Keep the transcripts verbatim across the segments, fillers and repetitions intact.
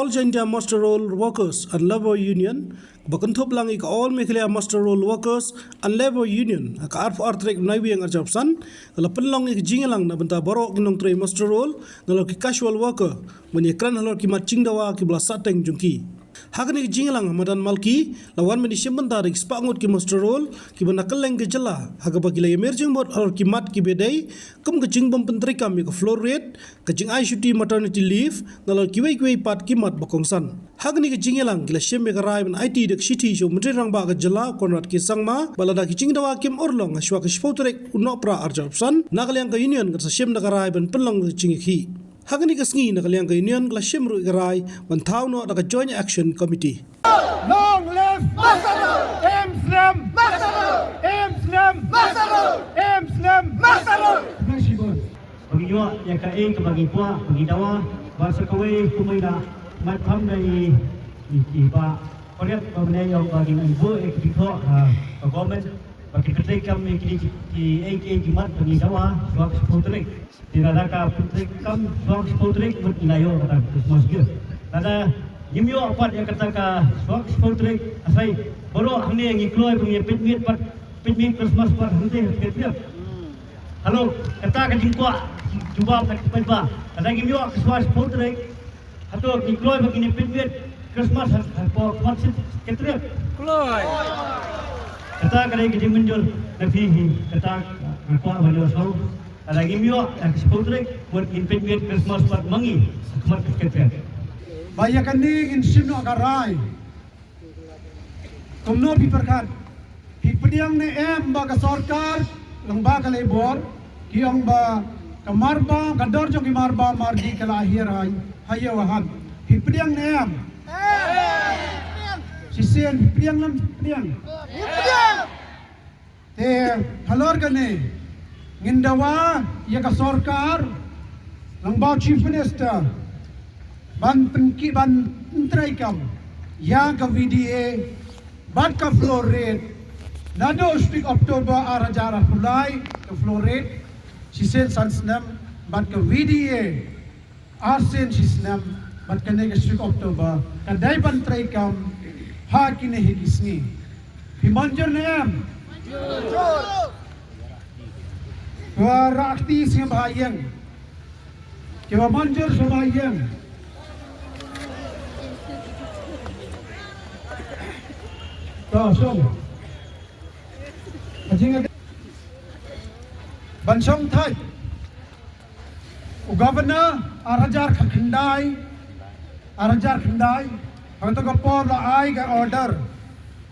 All Jaintia Muster Roll Workers and Labour Union, ba kynthup lang ïa ka All Meghalaya Muster Roll Workers and Labour Union, ha ka arphew ar tarik u Naiwieng arphew san, ka la pynlong ïa ka jingïalang na bynta baroh ki nongtrei muster roll, nalor ki casual worker, ban ïakren halor ki mat jingdawa kiba la sahteng jong ki. Ha kane ka jingïalang ha madan Malki, la wan ban ïashim bynta da ki spah ngut ki muster roll, kiba na kylleng ka jylla, ha kaba ki la ïamir jingmut halor ki mat kiba dei, kum ka jingbym pyntreikam ïa ka floor rate, ka jingai shuti maternity leave, nalor kiwei kiwei pat ki mat ba kongsan. Ha kane ka jingïalang ki la shim ïa ka rai ban aiti da ka shithi sha u Myntri Rangbah ka jylla Conrad K Sangma, ba lada ki jingdawa kim urlong ha shuwa ka shiphew tarik u Nohprah arphew san, na ka liang ka union kan sa shim da ka rai ban pynlong ka jingïakhih. Ha kane ka sngi na ka liang ka union ka la shim ruh ïa ka rai ban thaw noh da ka Joint Action Committee. Long live Masaro! Aim slim! Masaro! Aim slim! Masaro! Aim slim! Masaro! Ba ngi ïoh ïa kaei kaba ngi kwah, ba ngi dawa, ba sa kawei kumne da mat pham da i, i, i ba Korea ba mynne ïoh ba ngi nang buh ïa ki bithoh, ah, ka government, ba ki pyntrei kam ïa ki, ki, ïa ki, ïa ki mat ba ngi dawa, ba ki shiphew tarik. Te lada ka pyntrei kam ba ki shiphew tarik, mut ngi la ïoh kata ka Christmas gift. Lada ngim ïoh pat ïa kata ka ba ki shiphew tarik, asai baroh hangne ngi kloi ba ngi pynmih pat, pynmih Christmas pat hangtei ha Secretariat. Halo, kata ka jingkwah, jubab na ka pynba. Kata ngim ïoh ka shuwa shiphew tarik. Hato ngi kloi ba ngin ïa pynmih Christmas ha, ha, hapoh khmat Secretariat? Kloi. Kata ka dei ka jingmynjur na phi hi, kata nga kwah ban ïohsngew. Kata ngim ïoh, ha ka shiphew tarik, mut ngin pynmih Christmas pat ma ngi ha khmat Secretariat. Ba ïa kane ngin shim noh ka rai. Kumno phi pyrkhat? Phi pdiang ne em ba ka sorkar lyngba ka Labour ki ong ba ka marbam, ka dor jong ki marbam mardi ka la hiar ha, ha ïew ha hat? Phi pdiang ne em? Shisien phi pdiang ne em pdiang? Te halor kane ngin dawa ïa ka sorkar lyngba u Chief Minister ban pynki, ban pyntreikam ïa ka V D A bad ka floor rate. Naduh u October ar hajar arphew lai ka floor rate shisien san snem, bad ka V D A arsien shisnem, bad kane ka shi October ka dei ban treikam ha kine hi ki sngi. Phi mynjur ne em? Wa rakti sngewbha ïeng. Kiba mynjur sngewbha ïeng. To shong. Ka jing ban shong thait. U Governor ar hajar khyndai, ar hajar khyndai, ha kato ka por la ai ka order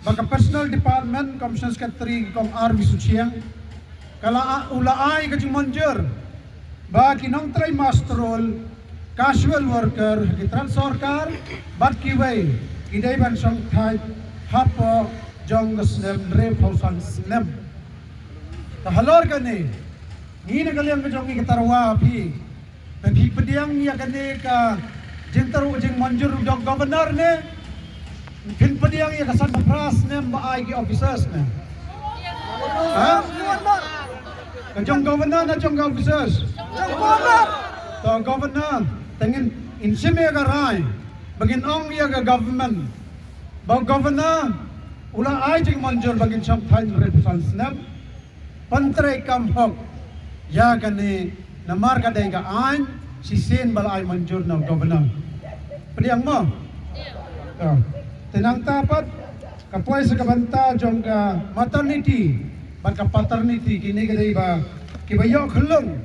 ba ka Personnel Department, Commissioner Secretary Kong R Visochiang, ka la, u la ai ka jingmynjur ba ki nongtrei muster roll, casual worker ha ki tnat sorkar bad kiwei ki dei ban shong thait hapoh jong ka snem hynriewphew san snem. Te halor kane, ngi na ka liang ka jong ngi ka tyrwa phi, ba phi pdiang ïa kane ka jingtyrwa jingmynjur u Governor ne phin pdiang ïa ka sanphew phra snem ba ai ki officers ne? Ha? Ka jong Governor ne jong ka officers? To Governor, te ngin, ngin shim ïa ka rai ba ngin ong ïa ka government ba u Governor u la ai jingmynjur ba ngin shong thait hynriewphew san snem. Pyntreikam hok ïa kane namar ka dei ka aiñ shisien ba la ai mynjur na u Governor. Pdiang mo? Te nangta pat ka poi sa ka bynta jong ka maternity bad ka paternity, kine ka dei ba kiba ïoh khyllung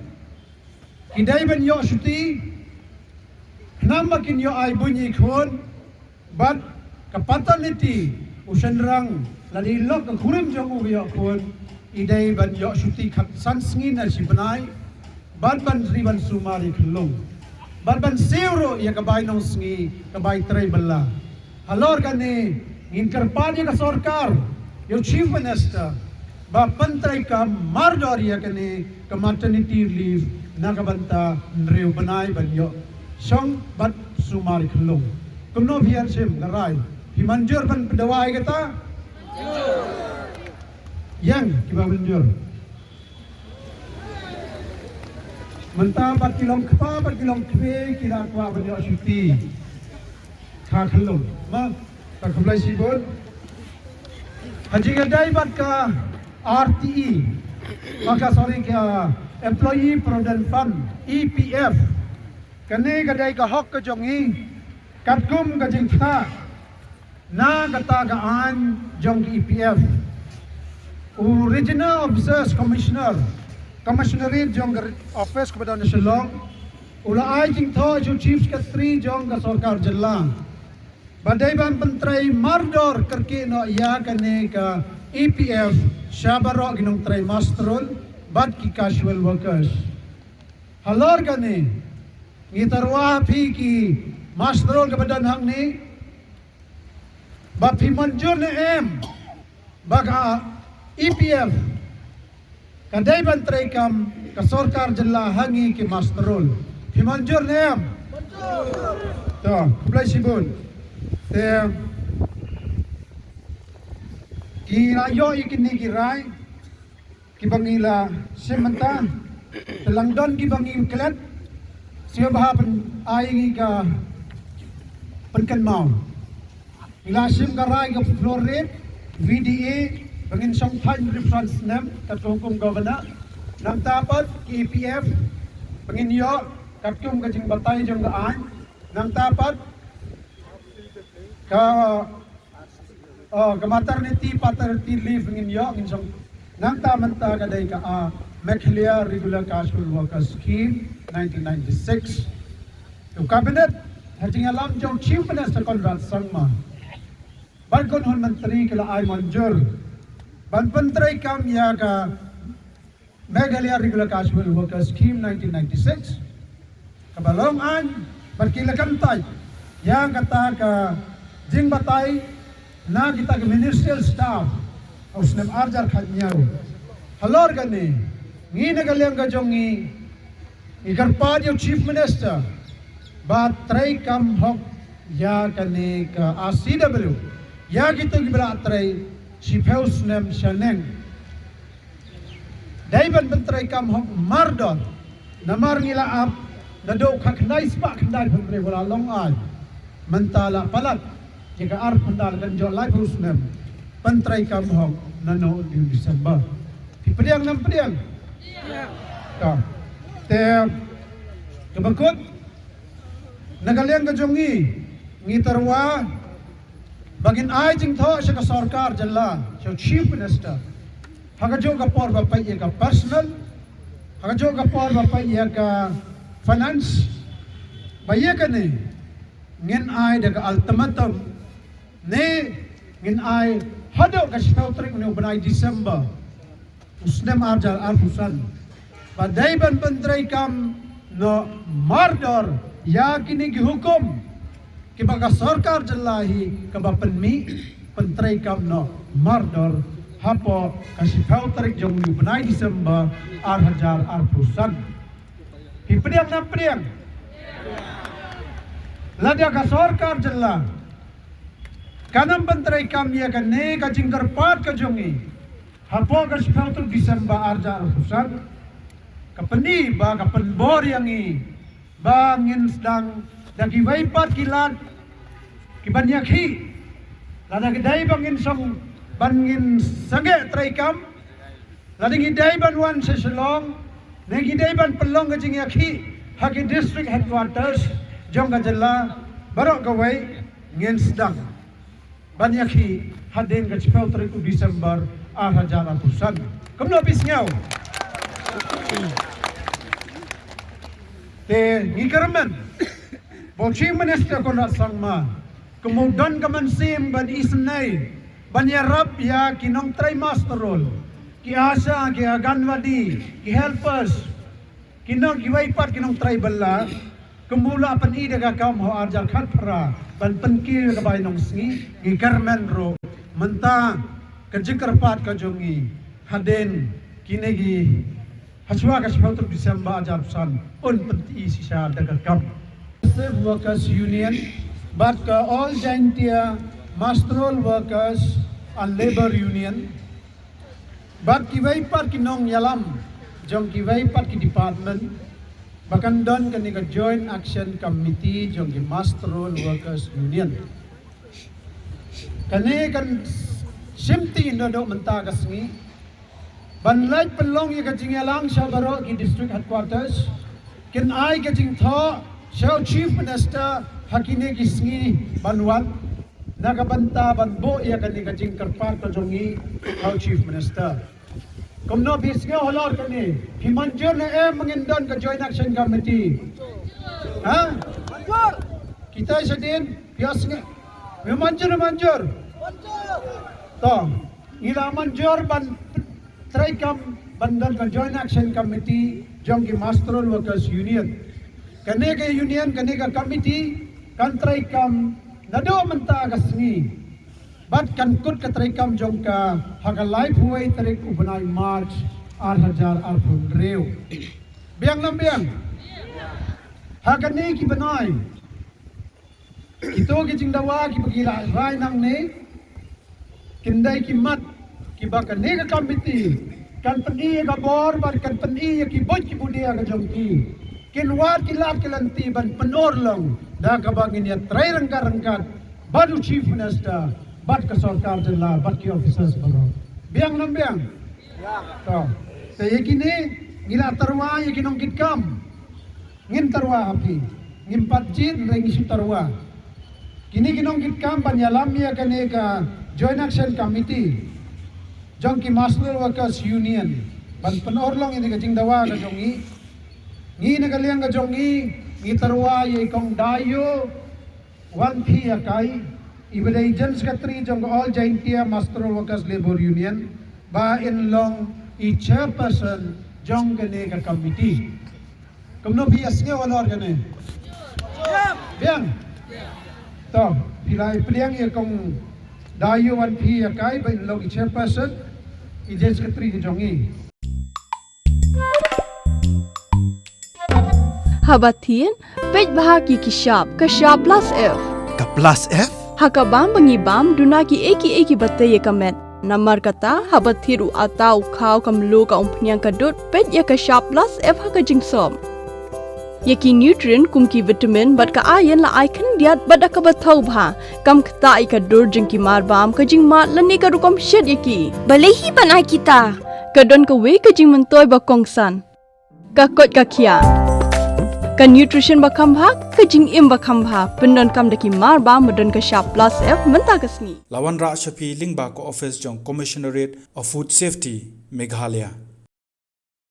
ki dei ban ïoh shuti. Khnang ba kin ïoh ai buiñ i khun. Bad ka paternity, u shynrang lane i lok ka kurim jong u ba ïoh khun, i dei ban ïoh shuti khatsan sngi na shi bnai. Bad ban ri ban sumar i khyllung, bad ban siew ruh ïa ka bai nongsngi, ka bai trei bylla. Halor kane ngin kyrpad ïa ka sorkar, ïa u Chief Minister, ba pyntreikam mardor ïa kane ka maternity leave na ka bynta hynriew bnai ban ïoh shong bad sumar i khyllung. Kumno phi ïa shim ka rai? Phi mynjur ban pyndawa ïa kata? Ïeng kiba mynjur. Mynta bad ki long kpa bad ki long kmie ki la kwah ban ïoh shuti. Ka khyllung ma, ta khublei shibun. Ha jingïadei bad ka R T E, ma ka, sorry, ka Employee Provident Fund, E P F. Kane ka dei ka hok ka jong ngi katkum ka jingthrang na kata ka aiñ jong ka E P F. U Regional Officers Commissioner, Commissionerate jong ka office kaba don ha Shillong, u la ai jingthoh sha u Chief Secretary jong ka sorkar jylla ba dei ban pyntrei mardor kyrkieh noh ïa kane ka E P F sha baroh ki nongtrei master roll bad ki casual workers. Halor kane, ngi tyrwa phi ki master roll kaba don hangne, ba phi mynjur ne em ba ka E P F ka dei ban treikam ka sorkar jylla ha ngi ki master roll. Phi mynjur ne em? To, khublei shibun. Te ki la ïoh ïa kine ki rai kiba ngi la shim mynta. Te lada don kiba ngi klet, sngewbha pyn-, ai ngi ka pynkynmaw. Ngi la shim ka rai ka floor rate, V D A, ba ngin shong thaiñ hynriew phew san snem katkum ka hukum governor. Nangta pat ka E P F ba ngin ïoh katkum ka jingbatai jong ka aiñ. Nangta pat ka, oh, ka maternity, paternity leave ngin ïoh, ngin shong. Nangta mynta ka dei ka, ah, Meghalaya Regular Casual Worker Scheme nineteen ninety-six. U Cabinet ha jingïalam jong Chief Minister Conrad Sangma bad kynhun myntri ki la ai mynjur ban pyntreikam ïa ka Meghalaya Regular Casual Worker Scheme nineteen ninety-six, kaba long aiñ, bad ki la kyntait ïa kata ka jingbatai na kita ki ministerial staff ha u snem arhajar khathynñiew. Halor kane, ngi na ka liang ka jong ngi, ngi kyrpad ïa u Chief Minister ba treikam hok ïa kane ka R C W ïa kito kiba la trei shiphew snem shaneng. Dei ban pyntreikam hok mardor. Namar ngi la ap naduh khatkhyndai spah khyndai phew hynriew ba la long aiñ. Mynta la palat ïa ka ar phew khyndai, kan jot laiphew snem. Pyntreikam hok naduh u December. Phi pdiang ne ym pdiang? Ka. Te kaba kut, na ka liang ka jong ngi, ngi tyrwa ba ngin ai jingthoh sha ka sorkar jylla, sha u Chief Minister, ha kajuh ka por ba peit ïa ka personnel, ha kajuh ka por ba peit ïa ka finance, ba ïa kane ngin ai da ka ultimatum, ne ngin ai haduh ka shiphew tarik une u bnai December u snem arhajar arphew san, ba dei ban pyntreikam noh mardor ïa kine ki hukum kiba ka sorkar jylla hi kaba pynmih, pyntreikam noh mardor hapoh ka shiphew tarik jong une u bnai December arhajar arphew san. Phi pdiang ne ym pdiang? Lada ka sorkar jylla kan ym pyntreikam ïa kane ka jingkyrpad ka jong ngi hapoh ka shiphew tarik December arhajar arphew san, ka pyni ba ka pynbor ïa ngi ba ngin sdang da kiwei pat ki lad kiban ïakhih. Lada ki dei ba ngin shong ban ngin sangeh treikam, lada ngi dei ban wan sha Shillong, ne ngi dei ban pynlong ka jingïakhih ha ki district headquarters jong ka jylla baroh kawei, ngin sdang ban ïakhih hadien ka shiphew tarik u December arhajar arphew san. Kumno phi sngew? Te ngi kyrmen ba u Chief Minister Conrad Sangma, kum u don ka mynsiem ban isynei, ban ïarap ïa ki nongtrei muster roll, ki ASHA, ki Anganwadi, ki helpers, ki nong, kiwei pat ki nongtrei bylla, kum u la pyni da ka kam ha u arhajar khatphra ban pynkiew ïa ka bainong sngi, ngi kyrmen ruh mynta ka jingkyrpad ka jong ngi hadien kine ki, hashwa ka shiphew tarik December arhajar arphew san, un pynti shisha da ka kam. Progressive Workers Union bad ka All Jaintia Muster Roll Workers and Labour Union bad kiwei pat ki nongïalam jong kiwei pat ki department, ba kan don kane ka Joint Action Committee jong ki Master Roll Workers Union. Kane kan shimti naduh mynta ka sngi ban leit pynlong ïa ka jingïalang sha baroh ki district headquarters, kin ai ka jingthoh sha u Chief Minister ha kine ki sngi ban wan, na ka bynta ban buh ïa kane ka jingkyrpad ka jong ngi ha u Chief Minister. Kumno phi sngew halor kane? Phi mynjur ne em ba ngin don ka Joint Action Committee? Ha? Kita shadien, phi sngew? Phi mynjur, mynjur. To, ngi la mynjur ban treikam ban don ka Joint Action Committee jong ki Master Roll Workers Union. Kane ka union, kane ka committee kan treikam naduh mynta ka sngi. Bad kan kut ka treikam jong ka ha ka laiphew wei tarik u bnai March ar hajar arphew hynriew. Biang nam biang. Ha kane ki bnai, kito ki jingdawa kiba ki la rai nangne kin dei ki mat kiba kane ka committee kan pyni ïa ka bor bad kan pyni ïa ki buit ki budia ka jong ki. Kin wad ki lad ki lynti ban pynurlong da kaba ngin ïatrei ryngkat ryngkat bad u Chief Minister bad ka sorkar jylla bad ki officers baroh. Biang nam biang? To, te ïa kine ngi la tyrwa ïa ki nongkitkam. Ngim tyrwa ha phi, ngim pat jied, hynrei ngi shu tyrwa. Kine ki nongkitkam ban ïalam ïa kane ka Joint Action Committee jong ki Master Workers Union ban pynurlong ïa ka jingdawa ka jong ngi. Ngi na ka liang ka jong ngi ngi tyrwa ïa i Kong Dayo Wanphiakai, iba dei General Secretary jong ka All Jaintia Master Workers Labour Union, ba in long i chairperson jong kane ka committee. Kumno phi sngew halor kane? Biang. To, phi la ïa pdiang ïa Kong Dayo Wanphiakai ba in long i chairperson, i General Secretary ka jong ngi. Haba thied, peit bha ïa ki shap, ka shap plus F. Ka plus F? Ha ka bam ba ngi bam, duna kiei kiei kiba tei ïa ka met. Namar kata, haba thied u atta, u khaw, ka mluh, ka umphniang, ka dud, peit ïa ka shap plus F ha ka jingsop. Ïa ki nutrient kum ki vitamin bad ka iron la ai khyndiat bad da kaba thaw bha. Kam ktah ïa ka dur jong ki marbam, ka jingmad lane ka rukom shet ïa ki. Balei hi ban ai kita? Ka don kawei ka jingmyntoi ba kongsan. Ka koit ka khiah. Ka nutrition ba kham bha, ka jingim ba kham bha. Pyndonkam da ki marbam ba don ka shap plus F mynta ka sngi. La wanrah sha phi lyngba ka office jong Commissionerate of Food Safety, Meghalaya.